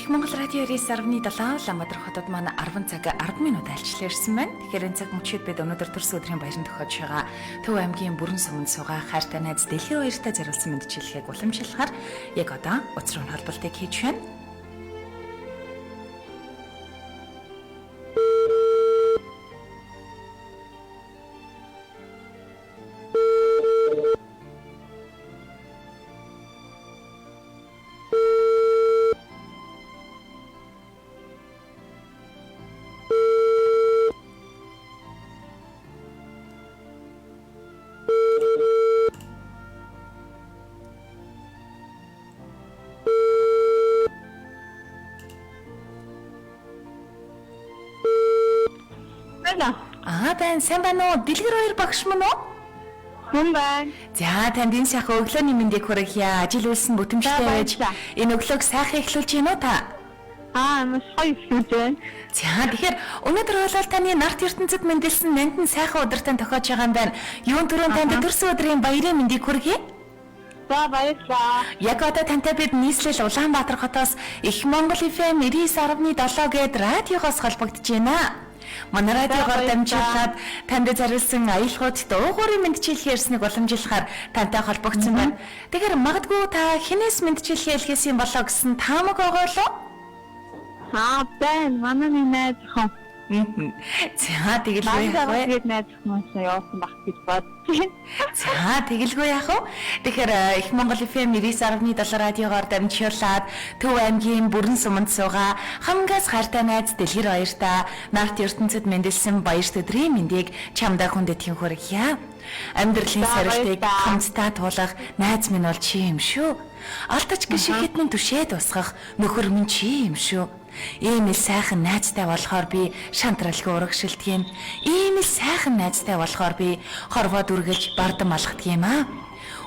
Их Монгол радио 99.7 Улаанбаатар хотод маань 10 цаг 10 минут альчлаа ирсэн байна. Тэгэхээр энэ цаг мөчид бид өнөөдөр төрсөн өдрийн баяранд тохиож байгаа Төв аймгийн Бүрэн суманд суугаа хайртай найз Дэлгэр баяртай зориулсан мэндчилгээг уламжлахаар яг одоо утас руу холболтыг хийж байна. Байна. Аа байна, сайн байна уу? Дэлгэр хоёр багш мөн үү? Мөн байна. За танд энэ сайхан өглөөний мэндийг хүргье. Ажил үйлс нь бүтэмжтэй байж энэ өглөөг сайхан эхлүүлж байна уу та? Аа, маш гоё эхлүүлж байна. За тэгэхээр өнөөдөр бол таны нарт ертөнцид мэндэлсэн нандин сайхан өдөртөн тохиож байгаа юм байна. Юун түрүүн танд төрсөн өдрийн баярын мэндийг хүргье. За баярлалаа. Яг одоо тантай бид нийслэл Улаанбаатар хотоос Их Монгол FM 99.7 гээд радиогоос холбогдож байна. Манай радиогоор дамжуулаад танд зориулсан аялгууд дуугуурын мэндчилгээ ирснийг уламжлахаар тантай холбогдсон байна. Тэгэхээр магадгүй та хинээс мэндчилгээ илгээсэн болоо гэсэн таамаг байгаа лоо? Аа, байна. Манай нэг найз охин. За тэгэлгүй яах вэ? Тэгээд найз охин явуулсан баг гэж бодсон. За тэгэлгүй яах вэ? Тэгэхээр Их Монгол FM 99.7 радиогоор дамжуулаад Төв аймгийн Бүрэн суманд суугаа хамгаас хайртай найз Дэлгэр баяртай нарт ертөнцид мэндэлсэн баярт өдрийн мэндийг чамдаа хүндэтгэн хүргье. Амьдралын сорилтыг хамтдаа туулах найз минь бол чи юм шүү. Алдаж гიშгэхэд минь түшээ тусгах нөхөр минь чи юм шүү. Ийм л сайхан найзтай болохоор би шантралгүй урагшилдаг юм. Ийм л сайхан найзтай болохоор би хорвоод үргэлж бардам алхдаг юм аа.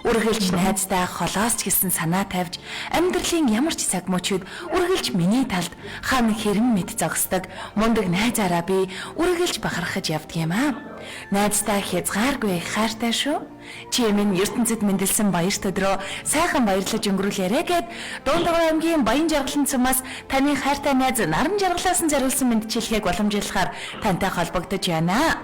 Үргэлж найзтай холоос ч гэсэн санаа тавьж амьдралын ямар ч цаг мөчид үргэлж миний талд хан хэрэм мэд зогсдог мундаг найзаараа би үргэлж бахархаж явдаг юм аа. Найзтай хязгааргүй хайртай шүү. Чи минь ертөнцид мэндэлсэн баярт өдрөө сайхан баярлаж өнгөрүүлээрэ гэд Дундагуй аймгийн Баян жаргалан цумаас таны хайртай найз Наран жаргалаас нь зориулсан мэндчилгээг уламжлахаар тантай холбогдож байна.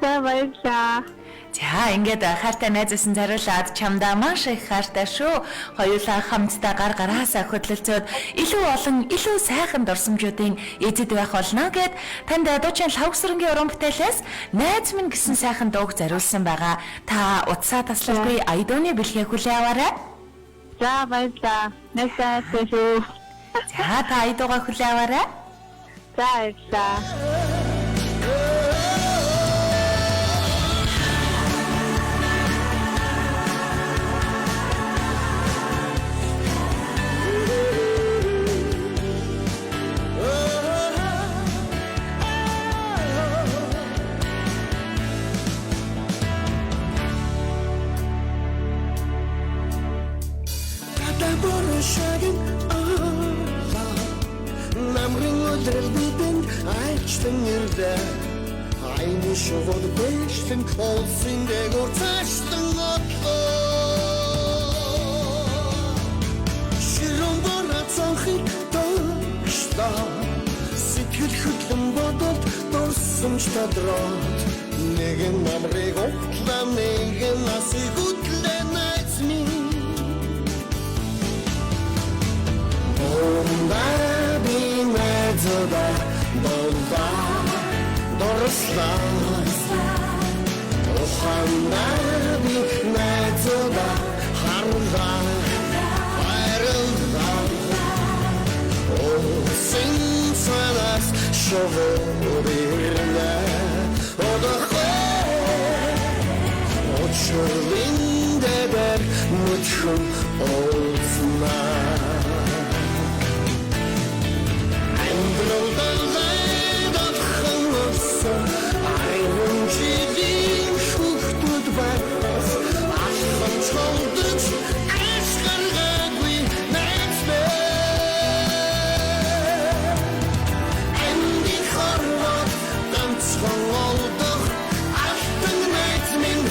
За баярлалаа. За ингээд хайртай найзаас нь зориулаад чамдаа маш их хайртай шүү. Хоёулаа хамтдаа гар гараасаа хөдлөлцөөд илүү олон илүү сайхан дурсамжуудын эзэд байх болно гэд танд дуучин Лхавгсрэнгийн уран бүтээлээс найз минь гэсэн сайхан дууг зориулсан байгаа. Та утсаа таслалгүй аядууны бэлгээ хүлээн аваарай. За баярлалаа. Найзтай шүү. За та аядуугаа хүлээн аваарай. За баярлалаа. Aynı şovod beştin olsun de gortaştın otlo Şirin bora цонхыг догшлоо Сэтгэл хөдлөн бодолд дурсамж тодроод Нэгэн намрыг ухтлаа нэгэн насыг үтлээ найз минь Бомба би найзуудаа болдоо дурслаа Ухаанаа би найзуудаа харлаа баярлалаа Уулсын цанаас шовоод ирлээ Одохгүй Учрлын дэдэр нүдхэн уулзнаа Амьдралдаа лайдахын өссөн арван жилийн хүүхдүүд байгаас алхам чолдож аш гаргаагүй найз бэ Амьдын хорвоод ганцхан олдох алтан найз минь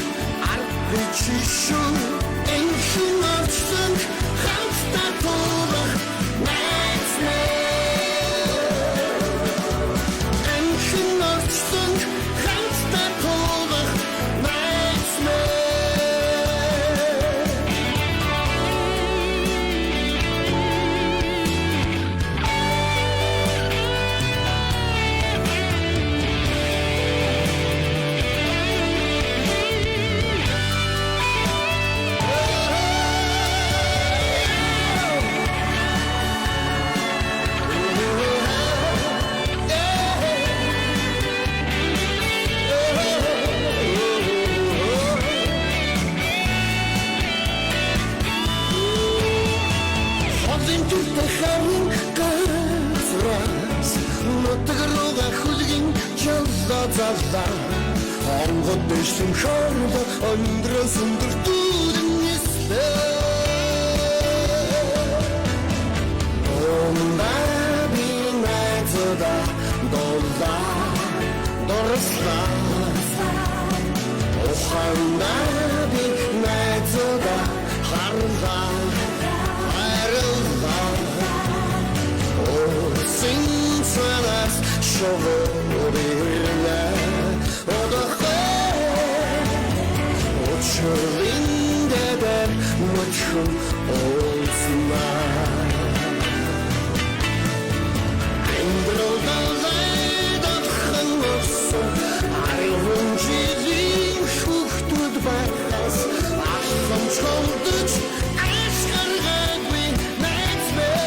аргагүй чи шүү. Энхэн орчлон хамтдаа туулах найз Өдөртэй харын газраас нутаг руугаа хүлгэн жоллоо заллаа. Онгод дэшлэн хорло өндрөөс өндөр дүүрэн нислээ. Унда би найзуудаа дуулаа, дурслаа. Ухаандаа би найзуудаа харлаа, хайрлаа. Уусын цанаас шувуу ирнэ одоохой. Учрлын дэдэр мөчхөн уулзнаа. Амьдрал далайдхан өгсөн арван жилийн хүүхдүүд байхаас ахламж холдож ашгаргаагүй найз мэн.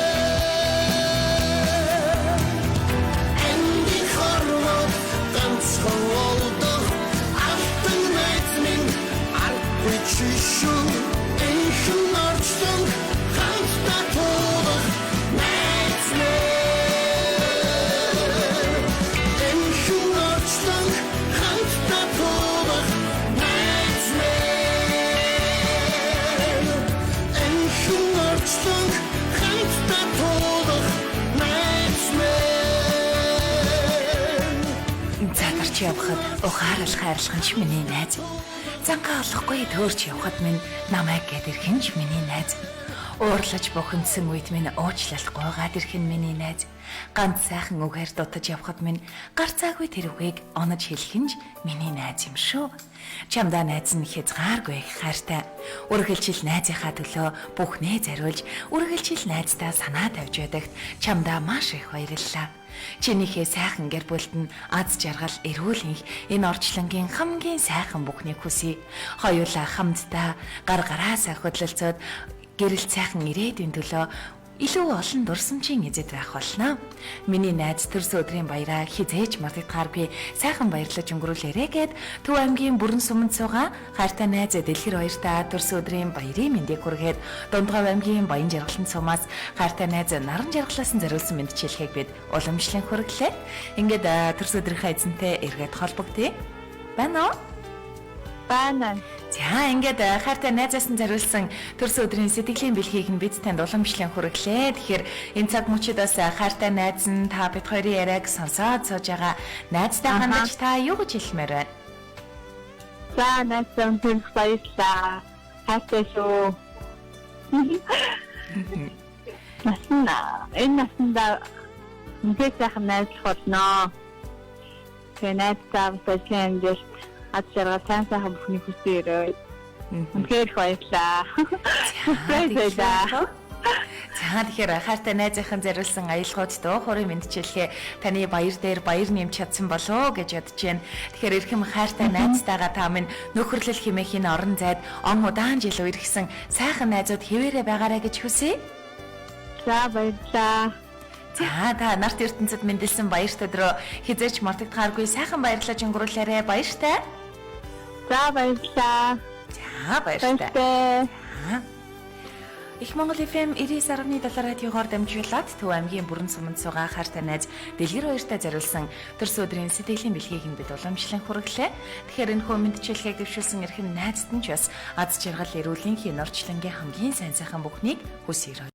Энди хорвоод ганцхан олдох алтан найз минь аргагүй чи шүү. Энхэн орчлон хамтдаа туулах найз мэн. Энхэн орчлон хамтдаа туулах найз мэн. Энхэн орчлон хамтдаа туулах найз мэн. Задарч явхад ухаарал хайрлах нь ч миний найз. Зангаа олохгүй төөрч явхад минь намайг гээд ирэх нь ч миний найз. Уурлаж бухимдсан үед минь уучлалт гуйгаад ирэх нь миний найз. Ганц сайхан үгээр дутаж явхад минь гарцаагүй тэр үгийг онож хэлэх нь ч миний найз юм шүү. Чамдаа найз нь хязгааргүй их хайртай. Үргэлжил найзынхаа төлөө бүхнээ зориулж, үргэлжил найздаа санаа тавьж байдагт чамдаа маш их баярлалаа. Чинийхээ сайхан гэр бүлд нь аз жаргал, эрүүл энх, энэ орчлонгийн хамгийн сайхан бүхнийг хүсье. Хоёулаа хамтдаа гар гараасаа хөдлөлцөөд гэрэл сайхан ирээдүйн төлөө илүү олон дурсамжийн эзэд байх болно. Миний найз төрсөн өдрийн баяраа хизээж мартагдахааргүй сайхан баярлаж өнгөрүүлээрэ гэд Төв аймгийн Бүрэн суманд суугаа хайртай найз Дэлгэр баяртай төрсөн өдрийн баярын мэндийг хүргээд, Дундгав аймгийн Баян жаргалан сумаас хайртай найз Наран жаргалаас нь зориулсан мэндчилгээг бид уламжлан хүргэлээ. Ингээд төрсөн өдрийнхөө эзэнтэй эргээд холбогдъё. Байна уу? Байна. За, ингээд хайртай найзаас нь зориулсан төрсөн өдрийн сэтгэлийн бэлгийг нь бид танд уламжлан хүргэлээ. Тэгэхээр энэ цаг мөчид бас хайртай найз нь та бид хоёрын яриаг сонсоод сууж байгаа найздаа хандаж та юу гэж хэлмээр байна? За, найзаа үнэхээр баярлалаа. Хайртай шүү. Насна энэ насандаа үнэхээр сайхан найзлах болно. Тэгээ найздаа бас амжилт, аз жаргал, сайн сайхан бүхний хүсье өрөө. Үнэхээр их баярлалаа. Баярлалаа. За, тэгэхээр хайртай найзынхан зориулсан аялгууд дуу хоорын мэндчилгээ таны баяр дээр баяр нэмж чадсан болов уу гэж бодож байна. Тэгэхээр эрхэм хайртай найзтайгаа та минь нөхөрлөл хэмээх энэ орон зайд он удаан жил үерхсэн сайхан найзууд хэвээрээ байгаарай гэж хүсье. За, баярлалаа. За, та нарт ертөнцид мэндэлсэн баярт өдрөө хизээч мартагдахааргүй сайхан баярлаж өнгөрүүлээрэ, баяртай. За, баярлалаа. За, баяртай. Баяртай. Их Монгол FM 99.7 радиогоор дамжуулаад Төв аймгийн Бүрэн суманд суугаа хайртай найз Дэлгэр баяртай зориулсан төрсөн өдрийн сэтгэлийн бэлгийг нь бид уламжлан хүргэлээ. Тэгэхээр энэ хөө мэндчилгээг дэвшүүлсэн эрхэм найзад нь ч бас аз жаргал, эрүүл энхийн, орчлонгийн хамгийн сайн сайхан бүхнийг хүсье.